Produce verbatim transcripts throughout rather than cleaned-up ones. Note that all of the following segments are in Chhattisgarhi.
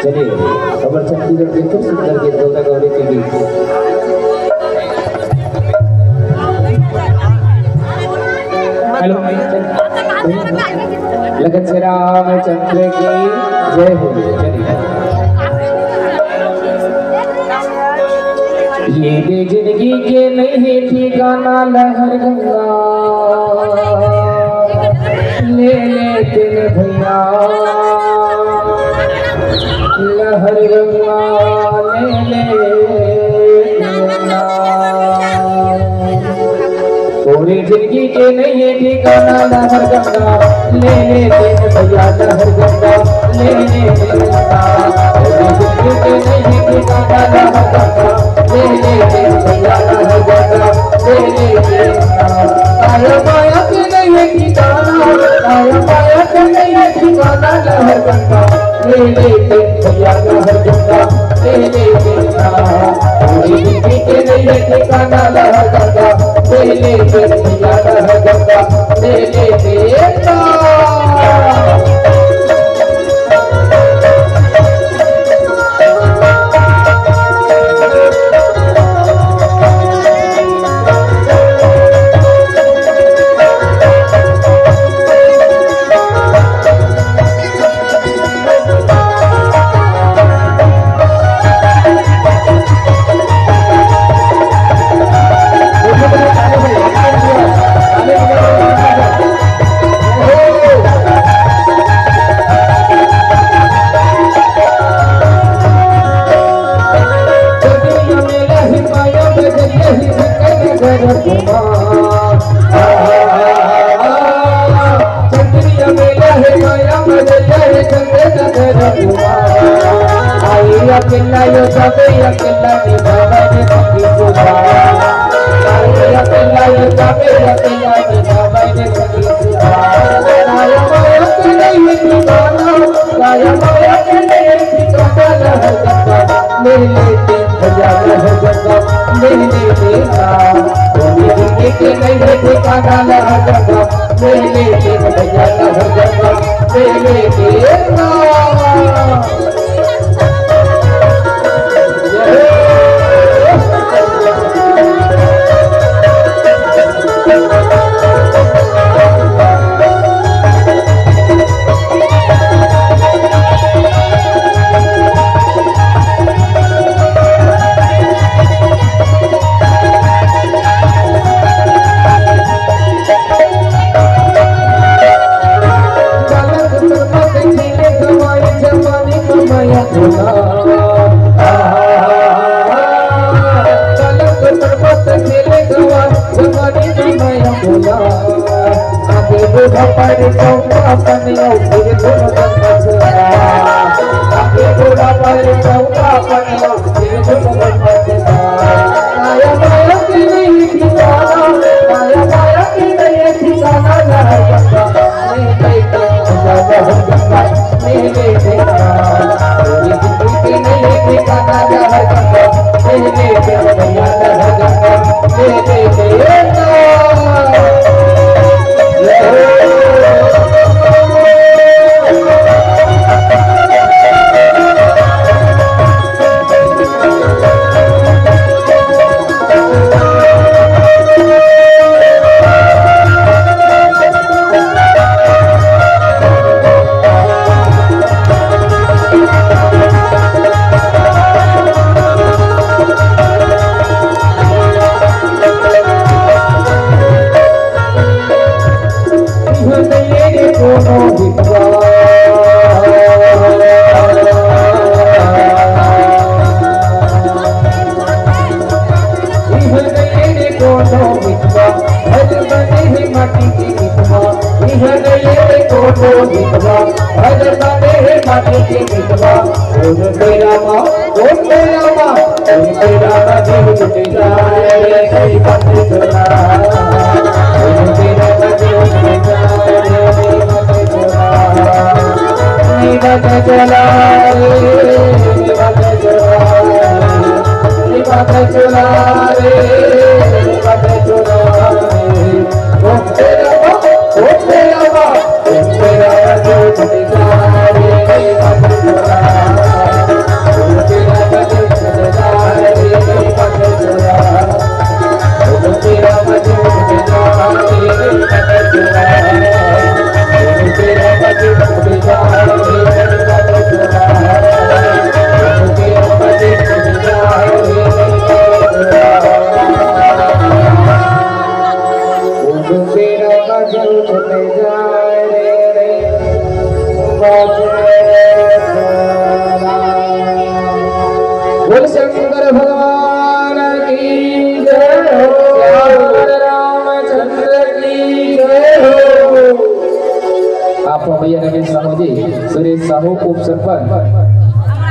चलिए, हमर छत्तीसगढ़ के खूब सुंदर गीत गोंदा गौरी के गीत। हेलो, लगन से रामचंद्र की जय हो। चलिए। ये दे जिंदगी के नहीं है ठिकाना, लहर गंगा ले ले तेरे भैया, लहर गंगा ले ले तेरे भैया। तोरे जिंदगी के नहीं है ठिकाना, लहर गंगा ले ले तेरे भैया, लहर गंगा ले ले तेरे भैया। तोरे जिंदगी के नहीं है ठिकाना, लहर गंगा ले ले तेरे भैया, लहर गंगा ले ले तेरे भैया। काया माया के नहीं है ठिकाना, काया माया के नहीं है ठिकाना, लहर गंगा ले ले तेरे भैया, लहर गंगा ले ले तेरे भैया। तोरे जिंदगी के नहीं है ठिकाना, लहर गंगा ले ले तेरे भैया, लहर गंगा ले ले तेरे भैया।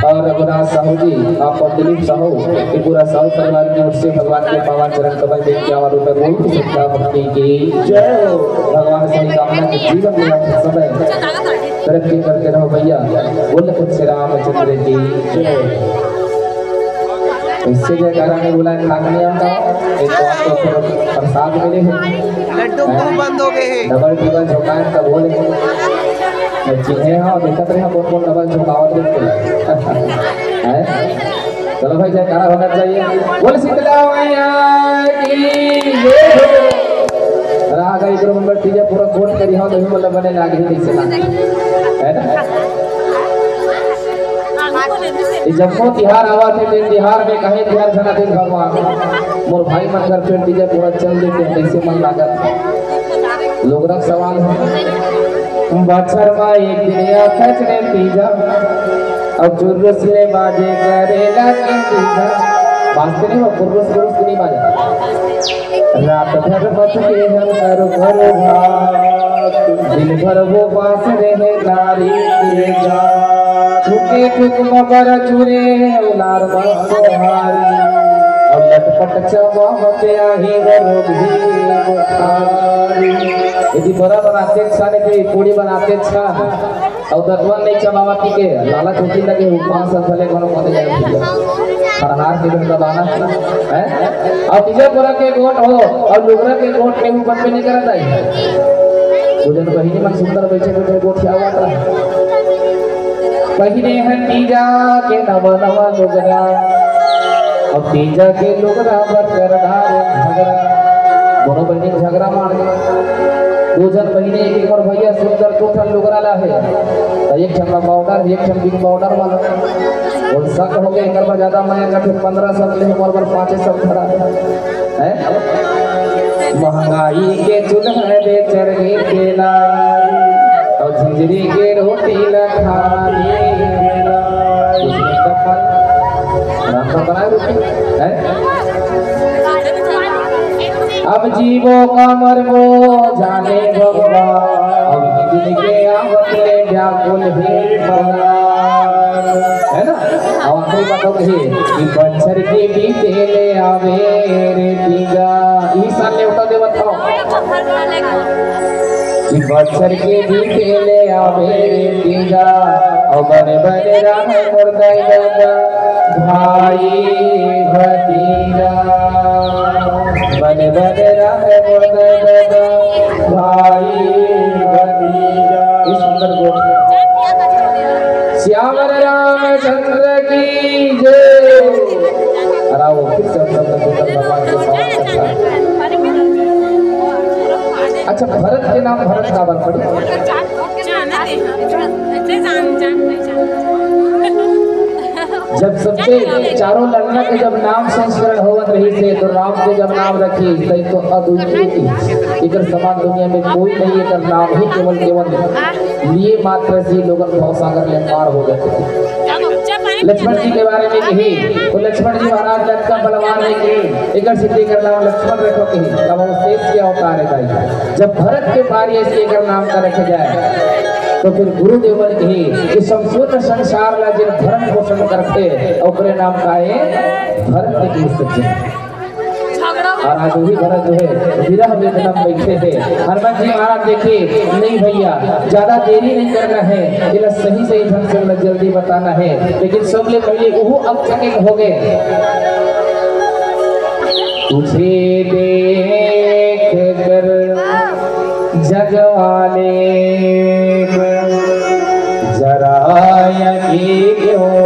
और रघुनाथ साहू जी, आप और दिलीप साहू, ये पूरा साहू परिवार की ओर से भगवान के पावन चरण कमल में इक्यावन रुपए बोल की श्रद्धा भक्ति की जय हो। भगवान सही कामना के जीवन में आप समय तरक्की करते रहो भैया। बोल कुछ रामचंद्र की जय। इससे जयकारा नहीं बुलाए, खाक नहीं आता, एक तो आपको फिर प्रसाद मिले हैं। लड्डू मुंह बंद हो गए हैं। डबल टिबल झोंकाए तब बोले। मैं चिन्हे हाँ, देखत रहे कौन कौन डबल झोंकावत रहते हैं। चलो भाई, जयकारा होना चाहिए। बोल शीतला मैया की जय हो। रहा गई गुरु नंबर तीजा पूरा कोट करी हाँ, तो ही मतलब बने लाग ही नहीं सका। है ना? ये जम्मो तिहार आवा थे, दिन तिहार में कहे तिहार झना दिन भगवान। मोर भाई मन घर पे तीजा पूरा चल देते हैं, कैसे मन लागत। लोगरा के सवाल है, बछर मा एक दिन आथच रे तीजा, अब चुरुस ले बाजे करेला के तीजा। बाजते नहीं हो, कुर्रुस कुर्रुस नहीं बाजे। रात भर मचके हम करो करो भात, दिन भर वो पास रहे नारी के जात। थुके थुक मगर चुरे लार बसोहारी, अब लटपट चबावत आही वो रोगी बुखारी। यदि बड़ा बनाते छाने के पूरी बनाते छान, अउ दतवन नहीं चबावत के लालच होती लगे, उपास भले कोनो मत जाए। फरहार के बेर दबाना है। अउ तीजा पूरा के गोट हो, अउ लुगरा के गोट के ऊपर पे नहीं करता है। पूजन बहिनी मन सुंदर बैठे बैठे गोट क्या बात है। पहिने हन तीजा के नवा नवा लुगरा, अब तीजा के लुगरा बर करधार झगरा। दोनों बहिनी झगरा मार गए। दो झन बहिनी एक एक और भैया सुंदर दो ठन लुगरा ला है। तो एक ठन ला पाउडर, एक ठन बिन पाउडर वाला। और शक हो गए, एकर बर ज्यादा मया करते, पन्द्रह सौ ले, हमारे बर पाँचे सौ खड़ा है। महंगाई के चूल्हा दे चरगी के लाई, और झिझरी के रोटी ला खाई के लाई। उसमें कपल राम का बनाए रोटी है। अब जीवो का मरबो जाने भगवान, अब दिन के आवत ले व्याकुल हे परान। है ना? अब आखिरी बात हो गई कि बछर के बीते ले आवे रे तीजा। ई साल नेवता देवत हो कि बछर के बीते ले आवे रे तीजा, और बने बने रहे मोर दाई दादा भाई भतीजा। बने बने रहे मोर दाई दादा भाई भतीजा। ई सुंदर गोठ। श्यावर रामचंद्र की जय। अरे वो फिर से हम सब लोग भगवान के पावन करता है। अच्छा, भरत के नाम भरत काबर पड़े? जब सबके चारों ललना के जब नाम संस्मरण होवत रहिस हे, तो राम के जब नाम रखिस, तो, तो अद्वितीय हे। एकर समान दुनिया में कोई नहीं, एकर नाम ही केवल, केवल लिए मात्र से लोगन भवसागर ले पार हो जाथे। लक्ष्मण जी के बारे में कही, तो लक्ष्मण जी महाराज लंका बलवान में कही, एकर सेती एकर नाम लक्ष्मण रखो कही, तब वो शेष के अवतार हे भाई। जब भरत के पारी ऐसे एकर नाम का रखे जाए, तो फिर गुरुदेव मन कही कि संपूर्ण संसार ला जिन भरण पोषण करथे, ओकरे नाम का हे भरत की सज्जन। और आज वही भरत जो है विरह वेदना में बैठे हैं। हनुमान जी महाराज देखे, नहीं भैया, ज्यादा देरी नहीं करना है, इला सही सही ढंग से उन्हें जल्दी बताना है। लेकिन सबले पहले वो अचकित हो गए। तुझे देख कर जगवाले जरा यकीन क्यों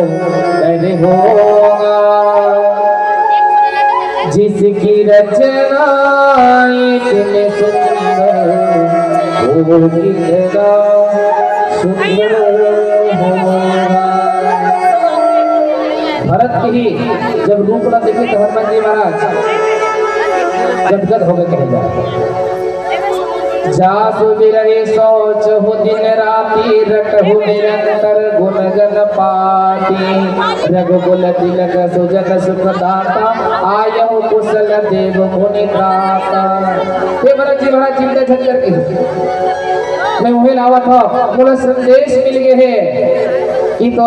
नहीं होगा, जिसकी रचना इतनी सुंदर, वो कितना सुंदर होगा। भरत के ही जब रूप ला देखे तो हनुमान जी महाराज गदगद हो गए, कहे जाए। जासु बिरहे सोचहु दिन राति, रटहु निरंतर गुण गन पाती। रघुकुल तिलक सुजन सुखदाता, आयहु कुशल देव मुनि त्राता। हे भरत जी, बड़ा चिंता झंझट के मैं उहे लावत हव, मोला संदेश मिल गए हे। कि तो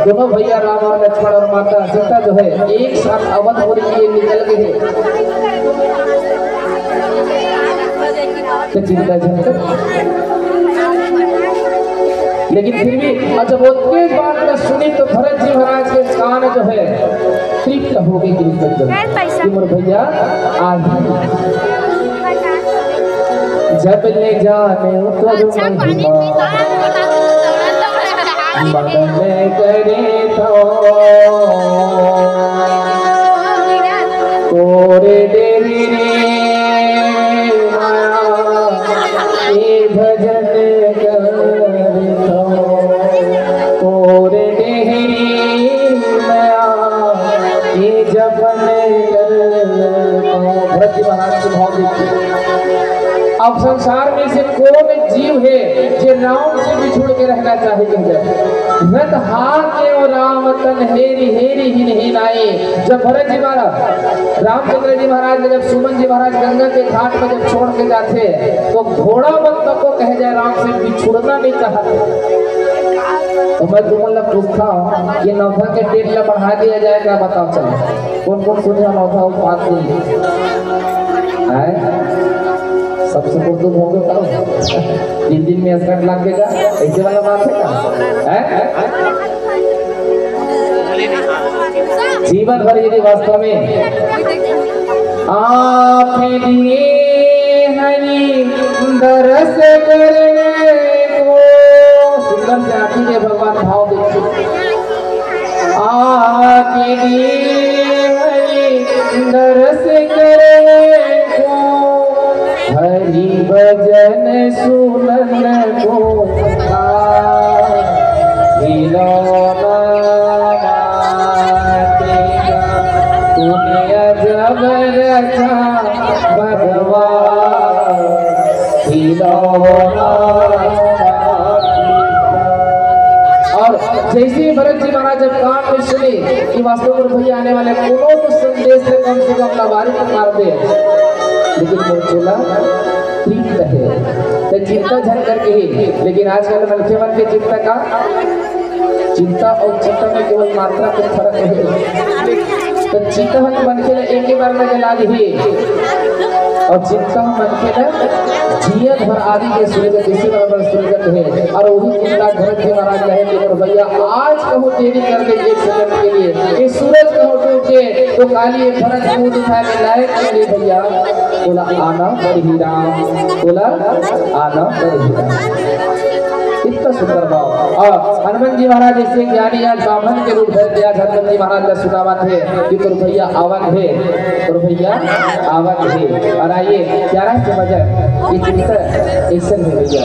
दोनों भैया राम और लक्ष्मण और माता सीता जो है एक साथ अवधपुरी के लिए निकल गए हैं। तो चिंता झन कर। लेकिन फिर भी, और जब ओतके बात ला सुनी तो भरत जी महाराज के कान जो है तृप्त हो गई कि कि मोर भैया आही। जब ले जाने उतर महिमा, मन में करे तो तोरे डेरी रे माया, ये भजन करतो। तोरे डेहरी माया, ये जपन करतो। भरत जी महाराज के भाव देखिए। अब संसार में से कौन जीव है जे राम से बिछुड़ के रहना चाहे, कह जाए। रत हाके ओ राम तन हेरी हेरी ही नहीं नाई। जब भरत जी महाराज, रामचंद्र जी महाराज ने जब सुमन जी महाराज गंगा के घाट पर जब छोड़ के जाते, तो घोड़ा मन तक को कह जाए राम से बिछुड़ना नहीं चाहते। तो मैं तुमन ला पूछता हूँ कि नौधा के डेट ला बढ़ा दिया जाए क्या? बताओ चलो, कौन कौन सुनिया नौधा वो बात नहीं है? सबसे कुछ दुख होंगे करो। तीन दिन में असकट लाग देगा, ऐसे वाला बात है क्या? हैं? जीवन भर यदि वास्तव में आप दिए हरि दरस करने को, सुंदर से आँखी के भगवान भाव देखिए। आँखी दिए हरि दरस करने को, हरि भजन सुनन को। खिलौना माटी का दुनिया जब रचा भगवान, खिलौना माटी का। और जैसे ही भरत जी महाराज जब कान में सुने कि वास्तव में भैया आने वाले, कोनो तो संदेश से कम से कम लबारी तो मार दे, लेकिन वो चोला ठीक रहे। तो चिंता झन करके ही, लेकिन आजकल मनखे मन के चिंता का, चिंता और चिंता में केवल मात्रा के फर्क है। तो चिंता ह मनखे ला एक ही बार में जला दिही, और चिंता ह मनखे ला जियत भर आदि के सूर्य जैसे बराबर सूर्य है। और वही चिंता भरत जी महाराज कहे कि "अरे भैया, आज कहूँ देरी कर दे एक सेकंड के लिए, ये सूरज कहूँ डूब के, तो काली ये भरत कूद उठा के लाए, अरे भैया।" बोला, "आना पड़ही राम।" बोला, "आना पड़ही राम।" इतना सुंदर भाव। और हनुमान जी महाराज ऐसे ज्ञानी आज ब्राह्मण के रूप धर के आज हनुमान जी महाराज का सुनावत हे कि "तोर भैया आवत हे, तोर भैया आवत हे।" और आइए, प्यारा से भजन, ये चिंतन ऐसे में भैया।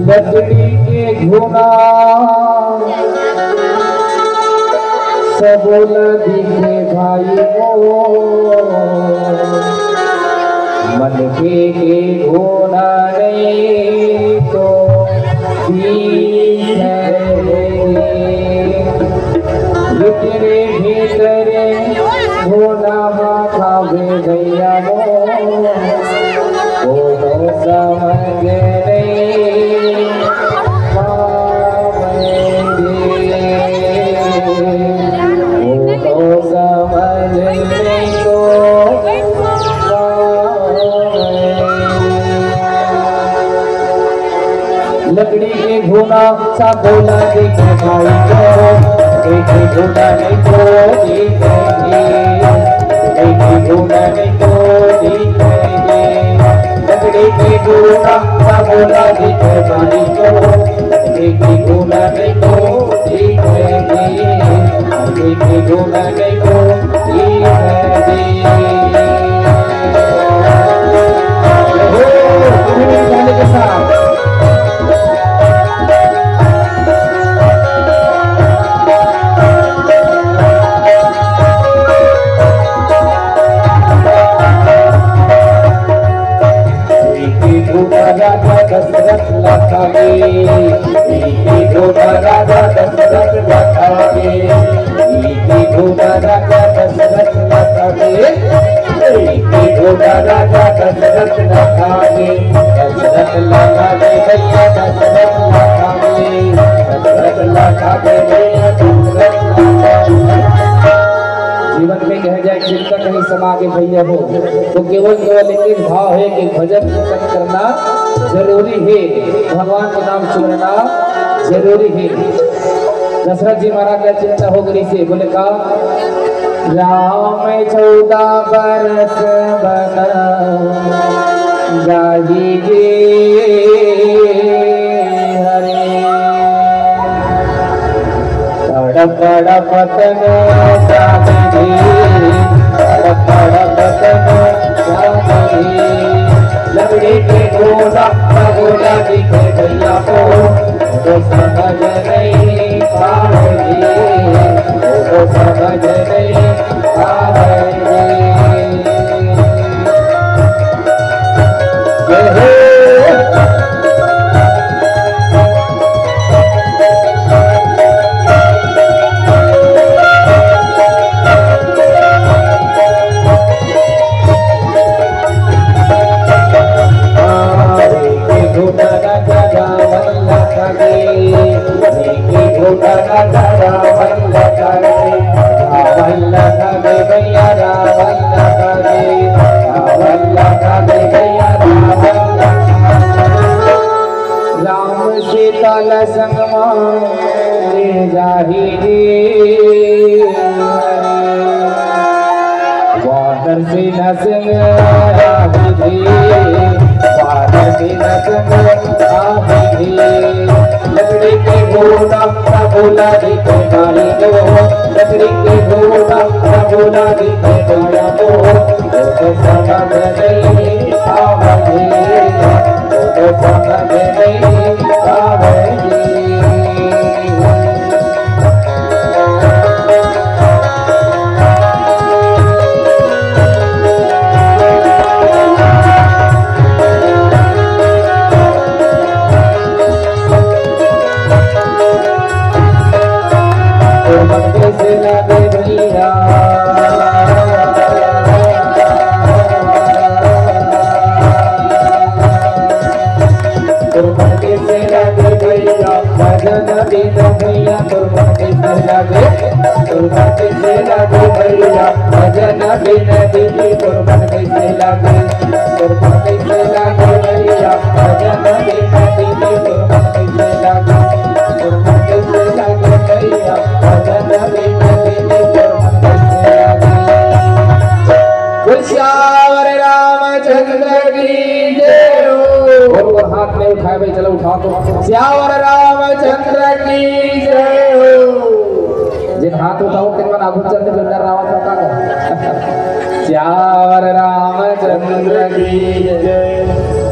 लकड़ी के घुना सबो ल दिखे भाई मोर, मनखे के घुना नहीं तो दिखे। एकरे भीतरे घुना हा खावे भैया मोर, कोनो समझ नहीं पावेंगे। वो तो समझ नहीं तो सबो ला देखे भाई को, देखे गुणन को देखे, देखे गुणन को देखे। लकड़ी के गुणा सबो ला देखे भाई को, देखे गुणन को देखे, देखे गुणन को देखे। हो, गुणन के साथ। दशरथ लखा गे, नीति घोड़ा राजा दशरथ लखा गे, नीति घोड़ा राजा दशरथ लखा गे, नीति घोड़ा राजा दशरथ लखा गे, दशरथ लखा गे भैया, दशरथ लखा गे, दशरथ लखा गे भैया, दशरथ लखा गे। जीवन में कह जाए चिंता कहीं समा के भैया हो, तो केवल केवल एक ही भाव है कि भजन कीर्तन करना जरूरी है, भगवान का नाम सुनना जरूरी है। दशरथ जी महाराज का चिंता हो गई से बोले का, राम चौदह बरस बन जाही गे हरे। तड़प तड़प तन जागी, तड़प तड़प तन जागी। लकड़ी के घोड़ा, घोड़ा दिखे भैया को, तो समझ नहीं पावेगी, तो समझ नहीं पावेगी। जय हो। राम सीता ला संग मा ले जाही जी। वानर सेना संग आही जी, वानर सेना संग आही जी। लकड़ी के घोड़ा, सबो ला दिखे भाई को, लकड़ी के घोड़ा, सबो ला दिखे भाई को, तो समझ नहीं आवे जी, तो समझ नहीं आवे जी। भजन बिन दिल कुर्बान कैसे लागे? कुर्बान कैसे लागे भैया? भजन बिन दिल कुर्बान कैसे लागे? कुर्बान कैसे लागे भैया? भजन बिन दिल कुर्बान कैसे लागे? बोल सियावर रामचंद्र की जय हो। बोल, बोल, हाथ नहीं उठाए भाई, चलो उठाओ तो। सियावर रामचंद्र की जय हो। जिन हाथ उठाओ, तिन मन आगू चल के जोरदार आवाज बता दो। सियावर रामचंद्र की जय।